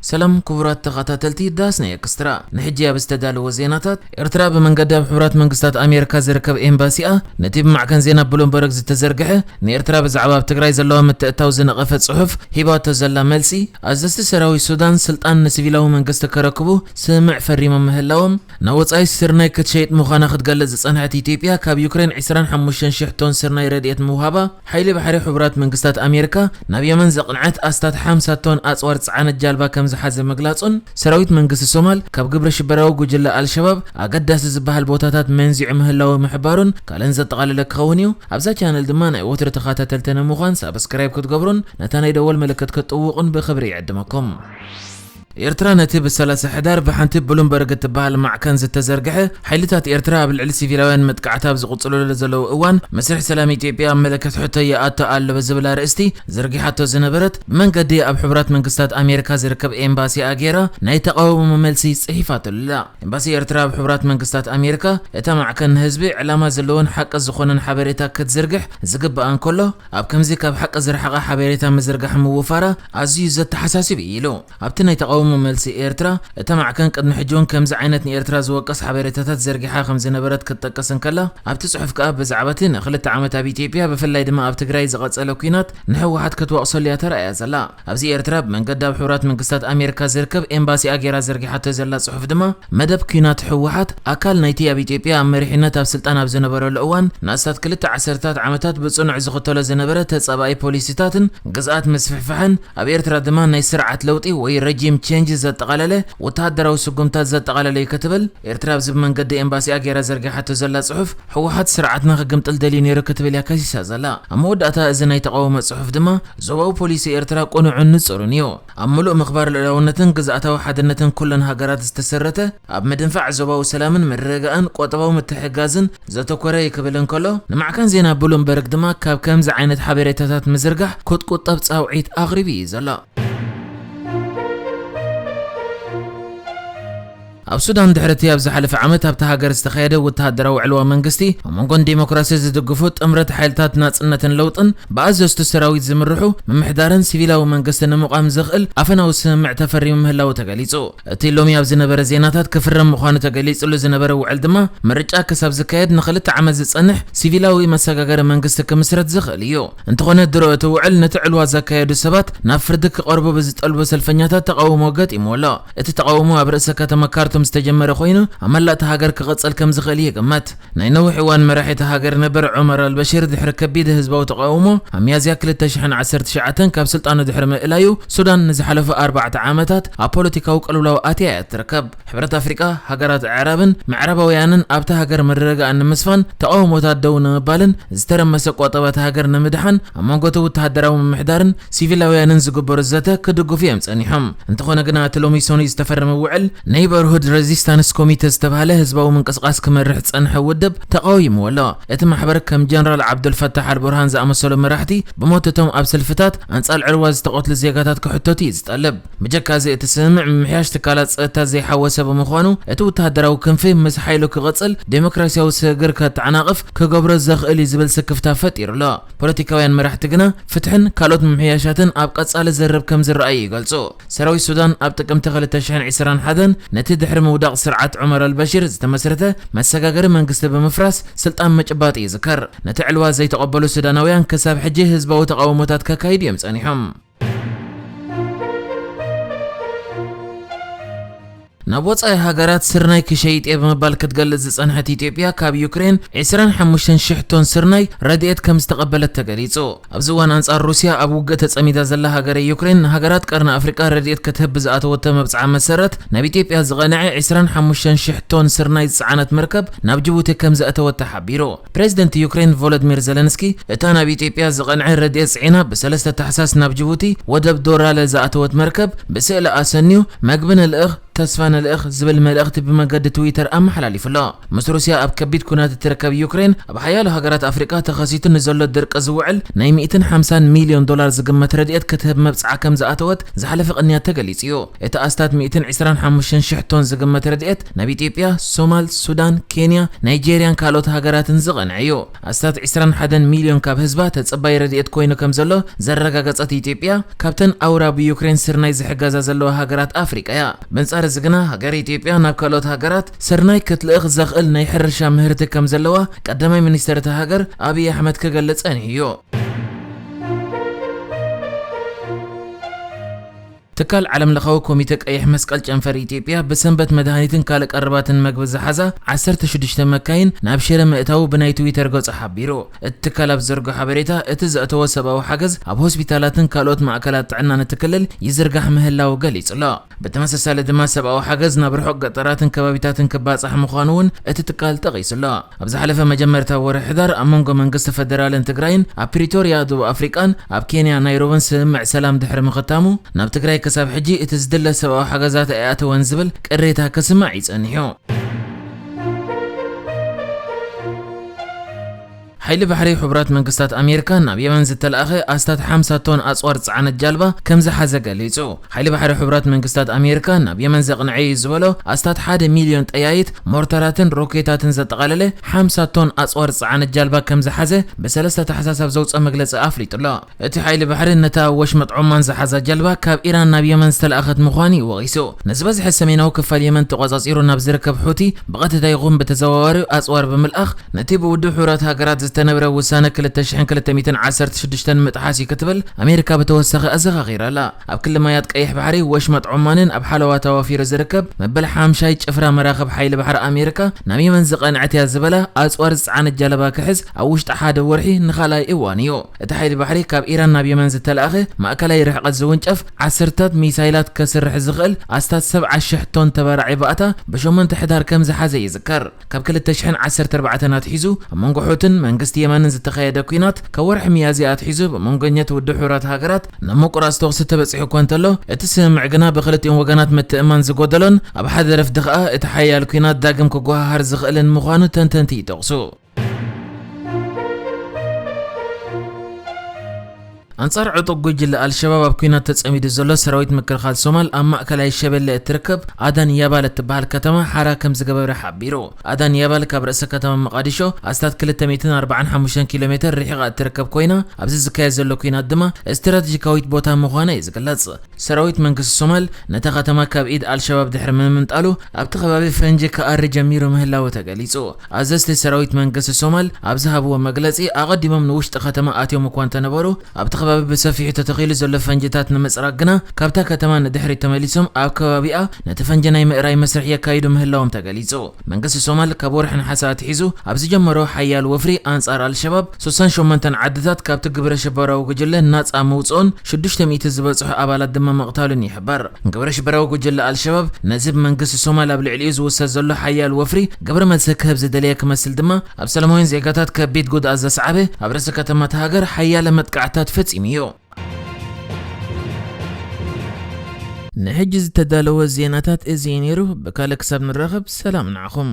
ሰላም ክቡራት ተኸታተልቲ ዳስ ናይ ኤክስትራ፣ ንሕጂ ኣብ ዝተዳለወ ዜናታት፣ ኤርትራ ብመንገዲ ኣብ ሕቡራት መንግስታት ኣሜሪካ ዝርከብ ኤምባሲኣ ነቲ ብማዕከን ዜና ብሉምበርግ ዝተዘርግሐ ንኤርትራ ብዛዕባ ኣብ ትግራይ ዘለዋ ምትእትታው ዝነቐፈ ጽሑፍ ሂባቶ ዘላ መልሲ፣ ኣዘዝቲ ሰራዊት ሱዳን ስልጣን ንሲቪላዊ መንግስቲ ከረክቡ ስምምዕ ፈሪሞም ምህላዎም፣ ናብ ወጻኢ ስርናይ ክትሸይጥ ምዃና ክትገልጽ ዝጸንሐት ኢትዮጵያ፣ ካብ ዩክሬን ዕስራን ሓሙሽተን ሽሕ ቶን ስርናይ ረድኤት ምውሃባ፣ ሓይሊ ባሕሪ ሕቡራት መንግስታት ኣሜሪካ ናብ የመን ዘቕንዐት ኣስታት ሓምሳ ቶን ኣጽዋር ዝጸዓነት ጃልባ ከም ዝሓዘ ምግላጹን፣ ሰራዊት መንግስቲ ሶማል ካብ ግብረ ሽበራዊ ጉጅለ ኣልሸባብ ኣገዳሲ ዝበሃል ቦታታት መንዚዑ ምህላው ምሕባሩን ካልእን ዘጠቓለለ ክኸውን እዩ። ኣብዛ ቻነል ድማ ናይ ወትሩ ተኸታተልቲ ንምዃን ሳብስክራይብ ክትገብሩን ነታ ናይ ደወል ምልክት ክትጥውቑን ብኽብሪ ይዕድመኩም። ኤርትራ ነቲ ብሰላሳ ሕዳር ብሓንቲ ብሉምበርግ እትበሃል ማዕከን ዝተዘርግሐ ሓይልታት ኤርትራ ኣብ ልዕሊ ሲቪላውያን መጥቃዕቲ ኣብ ዝቕጽሉሉ ዘለዉ እዋን፣ መስርሕ ሰላም ኢትዮጵያ ኣብ ምልክት ሕቶ ይኣቱ ኣሎ ብዝብል ኣርእስቲ ዘርጊሓቶ ዝነበረት ብመንገዲ ኣብ ሕቡራት መንግስታት ኣሜሪካ ዝርከብ ኤምባሲኣ ገይራ ናይ ተቓውሞ መልሲ ጽሒፋትሉ ኣላ። ኤምባሲ ኤርትራ ኣብ ሕቡራት መንግስታት ኣሜሪካ እታ ማዕከን ንህዝቢ ዕላማ ዘለዎን ሓቂ ዝኾነን ሓበሬታ ክትዝርግሕ ዝግብኣ እንከሎ፣ ኣብ ከምዚ ካብ ሓቂ ዝረሓቐ ሓበሬታ ምዝርጋሕ ምውፋራ ኣዝዩ ዘተሓሳስብ እዩ ኢሉ። ኣብቲ ናይ ተቓውሞ መልሲ ኤርትራ፣ እታ ማዕከን ቅድሚ ሕጂ እውን ከምዚ ዓይነት ንኤርትራ ዝወቅስ ሓበሬታታት ዘርጊሓ ከም ዝነበረት ክትጠቅስ እንከላ፣ ኣብቲ ጽሑፍ ከኣ ብዛዕባ እቲ ንኽልተ ዓመት ኣብ ኢትዮጵያ፣ ብፍላይ ድማ ኣብ ትግራይ ዝቐጸለ ኲናት ንህወሓት ክትወቕሰሉ እያ ተራእያ ዘላ። ኣብዚ ኤርትራ ብመንገዲ ኣብ ሕቡራት መንግስታት ኣሜሪካ ዝርከብ ኤምባሲኣ ገይራ ዘርጊሓቶ ዘላ ጽሑፍ ድማ፣ መደብ ኲናት ህወሓት ኣካል ናይቲ ኣብ ኢትዮጵያ ኣብ መሪሕነት ኣብ ስልጣን ኣብ ዝነበረሉ እዋን ንኣስታት ክልተ ዓሰርታት ዓመታት ብጽኑዕ ዝኽተሎ ዝነበረ ተጻባኢ ፖሊሲታትን ግዝኣት ምስፍሕፋሕን፣ ኣብ ኤርትራ ድማ ናይ ስርዓት ለውጢ ወይ ረጂም ቼንጅ ዘጠቓለለ ወተሃደራዊ ስጉምታት ዘጠቓለለ እዩ ክትብል ኤርትራ ኣብዚ ብመንገዲ ኤምባሲኣ ገይራ ዘርጊሓቶ ዘላ ጽሑፍ፣ ህወሓት ስርዓትና ክግምጥል ደልዩ ነይሩ ክትብል እያ ከሲሳ ዘላ። ኣብ መወዳእታ እዚ ናይ ተቓውሞ ጽሑፍ ድማ ዞባዊ ፖሊሲ ኤርትራ ቅኑዕን ንጹርን እዩ። ኣብ ምሉእ ምኽባር ልኡላውነትን ግዝኣታዊ ሓድነትን ኩለን ሃገራት ዝተሰረተ፣ ኣብ ምድንፋዕ ዞባዊ ሰላምን ምርግጋእን ቁጠባዊ ምትሕግጋዝን ዘተኮረ እዩ ክብል እንከሎ፣ ንማዕከን ዜና ብሉምበርግ ድማ ካብ ከምዚ ዓይነት ሓበሬታታት ምዝርጋሕ ክትቁጠብ ጻውዒት ኣቕሪቡ እዩ ዘሎ። ኣብ ሱዳን ድሕሪ እቲ ኣብ ዝሓለፈ ዓመት ኣብታ ሃገር ዝተኻየደ ወተሃደራዊ ዕልዋ መንግስቲ፣ ኣብ መንጎን ዴሞክራሲ ዝድግፉ ጥምረት ሓይልታት ናጽነትን ለውጥን ብኣዘዝቲ ሰራዊት ዝምርሑ ምምሕዳርን ሲቪላዊ መንግስቲ ንምቋም ዘኽእል ኣፈናዊ ስምምዕ ተፈሪሙ ምህላዉ ተገሊጹ። እቲ ሎሚ ኣብ ዝነበረ ዜናታት ክፍረም ምዃኑ ተገሊጹሉ ዝነበረ ውዕል ድማ፣ ምርጫ ክሳብ ዝካየድ ንኽልተ ዓመት ዝጸንሕ ሲቪላዊ መሰጋገሪ መንግስቲ ክምስረት ዝኽእል እዩ። እንተኾነ ድሮ እቲ ውዕል ነቲ ዕልዋ ዘካየዱ ሰባት ናብ ፍርዲ ክቐርቡ ብዝጠልቡ ሰልፈኛታት ተቓውሞ ገጢምዎ ኣሎ። እቲ ተቓውሞ ኣብ ርእሰ ከተማ ካርቱም ዝተጀመረ ኮይኑ፣ ኣብ መላእ እታ ሃገር ክቕጽል ከም ዝኽእል ይግመት። ናይ ነዊሕ እዋን መራሒ እታ ሃገር ነበር ዑመር ኣልበሽር ድሕሪ ከቢድ ህዝባዊ ተቓውሞ ኣብ ሚያዝያ ክልተ ሽሕን ዓሰርተ ትሽዓተን ካብ ስልጣኑ ድሕሪ ምእላዩ፣ ሱዳን ንዝሓለፉ ኣርባዕተ ዓመታት ኣብ ፖለቲካዊ ቅልውላው ኣትያ እያ ትርከብ። ሕብረት ኣፍሪቃ፣ ሃገራት ኣዕራብን ምዕራባውያንን ኣብታ ሃገር ምርግጋእ ንምስፋን፣ ተቓውሞታት ደው ንምባልን ዝተረመሰ ቆጠባ እታ ሃገር ንምድሓን ኣብ መንጎ እቲ ወተሃደራዊ ምምሕዳርን ሲቪላውያንን ዝግበሩ ዘተ ክድግፉ እዮም ጸኒሖም። እንተኾነ ግና እቲ ሎሚ ሰኑይ ዝተፈረመ ውዕል ኔይበርሁድ ሬዚስታንስ ኮሚተ ዝተባህለ ህዝባዊ ምንቅስቓስ ክመርሕ ዝጸንሐ ውድብ ተቓዊምዎ ኣሎ። እቲ ማሕበር ከም ጀነራል ዓብዱልፈታሕ ኣልቡርሃን ዝኣመሰሉ መራሕቲ ብሞት እቶም ኣብ ሰልፍታት ኣንጻር ዕልዋ ዝተቐትሉ ዜጋታት ክሕተቱ እዩ ዝጠልብ። ብጀካ እዚ እቲ ስምምዕ ምምሕያሽ ትካላት ጸጥታ ዘይሓወሰ ብምዃኑ እቲ ወተሃደራዊ ክንፊ ምስ ሓይሉ ክቕጽል ዴሞክራሲያዊ ስግግር ከተዓናቕፍ ክገብሮ ዘኽእል እዩ ዝብል ስክፍታ ፈጢሩ ኣሎ። ፖለቲካውያን መራሕቲ ግና ፍትሕን ካልኦት ምምሕያሻትን ኣብ ቀጻሊ ዘርብ ከም ዝረኣዩ ይገልጹ። ሰራዊት ሱዳን ኣብ ጥቅምቲ ክልተ ሽሕን ዕስራን ሓደን ነቲ ድሕሪ ምውዳቕ ስርዓት ዑመር ኣልበሽር ዝተመስረተ መሰጋገሪ መንግስቲ ብምፍራስ ስልጣን ምጭባጥ ይዝከር። ነቲ ዕልዋ ዘይተቐበሉ ሱዳናውያን ክሳብ ሕጂ ህዝባዊ ተቓውሞታት ከካይዱ እዮም ጸኒሖም። ናብ ወጻኢ ሃገራት ስርናይ ክሸይጥ እየ ብምባል ክትገልጽ ዝጸንሐት ኢትዮጵያ፣ ካብ ዩክሬን ዕስራን ሓሙሽተን ሽሕ ቶን ስርናይ ረድኤት ከም ዝተቐበለት ተገሊጹ። ኣብዚ እዋን ኣንጻር ሩስያ ኣብ ውግእ ተጸሚዳ ዘላ ሃገረ ዩክሬን፣ ንሃገራት ቀርኒ ኣፍሪቃ ረድኤት ክትህብ ብዝኣተወቶ መብጽዓ መሰረት፣ ናብ ኢትዮጵያ ዝቐንዐ ዕስራን ሓሙሽተን ሽሕ ቶን ስርናይ ዝጸዓነት መርከብ ናብ ጅቡቲ ከም ዘእተወት ተሓቢሩ። ፕሬዚደንት ዩክሬን ቮሎዲሚር ዘለንስኪ፣ እታ ናብ ኢትዮጵያ ዝቐንዐ ረድኤት ጽዒና ብሰለስተ ታሕሳስ ናብ ጅቡቲ ወደብ ዶራለ ዝኣተወት መርከብ ብስእሊ ኣሰንዩ፣ መግቢ ንልእኽ፣ ተስፋ ነልእኽ ዝብል መልእኽቲ ብመገዲ ትዊተር ኣመሓላሊፉ ኣሎ። ምስ ሩስያ ኣብ ከቢድ ኩናት እትርከብ ዩክሬን፣ ኣብ ሓያሎ ሃገራት ኣፍሪቃ ተኸሲቱ ንዘሎ ድርቂ ዝውዕል ናይ ሚእትን ሓምሳን ሚልዮን ዶላር ዝግመት ረድኤት ክትህብ መብጽዓ ከም ዝኣተወት ዝሓለፈ ቅንያት ተገሊጹ እዩ። እቲ ኣስታት ሚእትን ዕስራን ሓሙሽተን ሽሕ ቶን ዝግመት ረድኤት ናብ ኢትዮጵያ፣ ሶማል፣ ሱዳን፣ ኬንያ፣ ናይጄርያን ካልኦት ሃገራትን ዝቐንዐ እዩ። ኣስታት ዕስራን ሓደን ሚልዮን ካብ ህዝባ ተጸባይ ረድኤት ኮይኑ ከም ዘሎ ዘረጋገጸት ኢትዮጵያ፣ ካብተን ኣውራ ብዩክሬን ስርናይ ዝሕገዛ ዘለዋ ሃገራት ኣፍሪቃ እያ። በንጻር እዚ ግና፣ ሃገር ኢትዮጵያ ናብ ካልኦት ሃገራት ስርናይ ክትልእኽ ዘኽእል ናይ ሕርሻ ምህርቲ ከም ዘለዋ ቀዳማይ ሚኒስተር እታ ሃገር ኣብይ ኣሕመድ ክገልጽ ጸኒሑ እዩ። ትካል ዓለም ለኻዊ ኮሚተ ቀይሕ መስቀል ጨንፈር ኢትዮጵያ ብሰንበት መድሃኒትን ካልእ ቀረባትን መግቢ ዝሓዛ ዓሰርተ ሽዱሽተ መካይን ናብ ሽረ ምእታዉ ብናይ ትዊተር ገጹ ሓቢሩ። እቲ ትካል ኣብ ዘርግሖ ሓበሬታ፣ እቲ ዘእተዎ ሰብኣዊ ሓገዝ ኣብ ሆስፒታላትን ካልኦት ማእከላት ጥዕናን እቲ ክልል ይዝርጋሕ ምህላዉ ገሊጹ ኣሎ። ብተመሳሳሊ ድማ ሰብኣዊ ሓገዝ ናብ ርሑቕ ገጠራትን ከባቢታትን ክባጻሕ ምዃኑ እውን እቲ ትካል ጠቒሱ ኣሎ። ኣብ ዝሓለፈ መጀመርታ ወርሒ ሕዳር ኣብ መንጎ መንግስቲ ፈደራልን ትግራይን ኣብ ፕሪቶርያ ደቡብ ኣፍሪቃን ኣብ ኬንያ ናይሮብን ስምምዕ ሰላም ድሕሪ ምኽታሙ ናብ ትግራይ ክሳብ ሕጂ እቲ ዝድለ ሰብኣዊ ሓገዛት ኣይኣተወን ዝብል ቅሬታ ክስማዕ ይጸኒሑ። ሓይሊ ባሕሪ ሕቡራት መንግስታት ኣሜሪካ ናብ የመን ዝተላእኸ ኣስታት ሓምሳ ቶን ኣጽዋር ዝጸዓነት ጃልባ ከም ዝሓዘ ገሊጹ። ሓይሊ ባሕሪ ሕቡራት መንግስታት ኣሜሪካ ናብ የመን ዘቕንዐ እዩ ዝበሎ ኣስታት ሓደ ሚልዮን ጠያይት፣ ሞርተራትን ሮኬታትን ዘጠቓለለ ሓምሳ ቶን ኣጽዋር ዝጸዓነት ጃልባ ከም ዝሓዘ ብሰለስተ ታሕሳስ ኣብ ዘውጽኦ መግለጺ ኣፍሊጡ ኣሎ። እቲ ሓይሊ ባሕሪ ነታ ወሽመጥ ዖማን ዝሓዛ ጀልባ ካብ ኢራን ናብ የመን ዝተለኣኸት ምዃኑ እዩ ወቒሱ። ንዝበዝሐ ሰሜናዊ ክፋል የመን ተቖጻጺሩ ናብ ዝርከብ ሑቲ ብቐጥታ ይኹን ብተዘዋዋሪ ኣጽዋር ብምልኣኽ ነቲ ብውድብ ሕቡራት ሃገራት ዝተነብረ ውሳነ ክልተ ሽሕን ክልተ ሚእትን ዓሰርተ ሽዱሽተን ምጥሓስ እዩ ክትብል ኣሜሪካ ብተወሳኺ ኣዘኻኺራ ኣላ። ኣብ ክሊ ማያት ቀይሕ ባሕሪ፣ ወሽመጥ ዖማንን ኣብ ሓለዋ ተዋፊሩ ዝርከብ መበል ሓምሻይ ጭፍራ መራኽብ ሓይሊ ባሕሪ ኣሜሪካ ናብ የመን ዝቐንዐት እያ ዝበላ ኣጽዋር ዝጸዓነት ጀልባ ክሕዝ ኣብ ውሽጢ ሓደ ወርሒ ንኻልኣይ እዋን እዩ። እቲ ሓይሊ ባሕሪ ካብ ኢራን ናብ የመን ዝተላእኸ ማእከላይ ርሕቀት ዝውንጨፍ ዓሰርታት ሚሳይላት ከስርሕ ዝኽእል ኣስታት ሰብዓ ሽሕ ቶን ተባራዒ ባእታ ብሸሞንተ ሕዳር ከም ዝሓዘ ይዝከር። ካብ ክልተ ሽሕን ዓሰርተ ኣርባዕተን ኣትሒዙ ኣብ መንጎ ሑትን መንግስቲ የመንን ዝተኻየደ ኲናት ካብ ወርሒ ሚያዝያ ኣትሒዙ ብመንጎኛ ውድብ ሕቡራት ሃገራት ናብ ምቁራጽ ተኹሲ ተበጺሑ እኳ እንተሎ፣ እቲ ስምምዕ ግና ብክልቲኦም ወገናት ምትእምማን ዝጎደሎን ኣብ ሓደ ረፍዲ ከኣ እቲ ሓያል ኲናት ዳግም ክጓሃሃር ዝኽእልን ምዃኑ ተንተንቲ ይጠቕሱ። ኣንጻር ዕጡቕ ጉጅለ ኣልሸባብ ኣብ ኲናት ተጸሚዱ ዘሎ ሰራዊት ምክልኻል ሶማል፣ ኣብ ማእከላይ ሸበሌ እትርከብ ኣዳን ያባል እትበሃል ከተማ ሓራ ከም ዝገበረ ሓቢሩ። ኣዳን ያባል ካብ ርእሰ ከተማ መቓዲሾ ኣስታት ክልተ ሚእትን ኣርባዓን ሓሙሽተን ኪሎ ሜተር ርሒቓ እትርከብ ኮይና፣ ኣብዚ ዝካየድ ዘሎ ኲናት ድማ ስትራቴጂካዊት ቦታ ምዃና እዩ ዝግለጽ። ሰራዊት መንግስቲ ሶማል ነታ ከተማ ካብ ኢድ ኣልሸባብ ድሕሪ ምምንጣሉ፣ ኣብቲ ከባቢ ፈንጂ ክኣሪ ጀሚሩ ምህላዉ ተገሊጹ። ኣዘዝቲ ሰራዊት መንግስቲ ሶማል ኣብ ዝሃብዎ መግለጺ፣ ኣቐዲሞም ንውሽጢ ከተማ ኣትዮም እኳ እንተነበሩ፣ ኣብቲ ከባቢ ብሰፊሑ ተተኺሉ ዘሎ ፈንጅታት ንምጽራግ ግና፣ ካብታ ከተማ ንድሕሪት ተመሊሶም ኣብ ከባቢኣ ነቲ ፈንጂ ናይ ምእራይ መስርሕ የካይዱ ምህላዎም ተገሊጹ። መንግስቲ ሶማል ካብ ወርሒ ነሓሰ ኣትሒዙ ኣብ ዝጀመሮ ሓያል ወፍሪ ኣንጻር ኣልሸባብ፣ ስሳን ሸሞንተን ዓድታት ካብቲ ግብረ ሽበራዊ ጉጅለ ናጻ ምውጽኦን ሽዱሽተ ሚእቲ ዝበጽሑ ኣባላት ድማ ምቕታሉን ይሕበር። ግብረ ሽበራዊ ጉጅለ ኣልሸባብ ነዚ ብመንግስቲ ሶማል ኣብ ልዕሊኡ ዝውሰድ ዘሎ ሓያል ወፍሪ ግብረ መልሲ ክህብ ዝደለየ ክመስል ድማ፣ ኣብ ሰላማውያን ዜጋታት ከቢድ ጉድኣት ዘስዓበ ኣብ ርእሲ ከተማታት ሃገር ሓያለ መጥቃዕታት ፈጺሙ እዩ። ንሕጂ ዝተዳለወ ዜናታት እዚ እዩ ነይሩ። ብካልእ ክሳብ ንራኸብ፣ ሰላም ንዓኹም።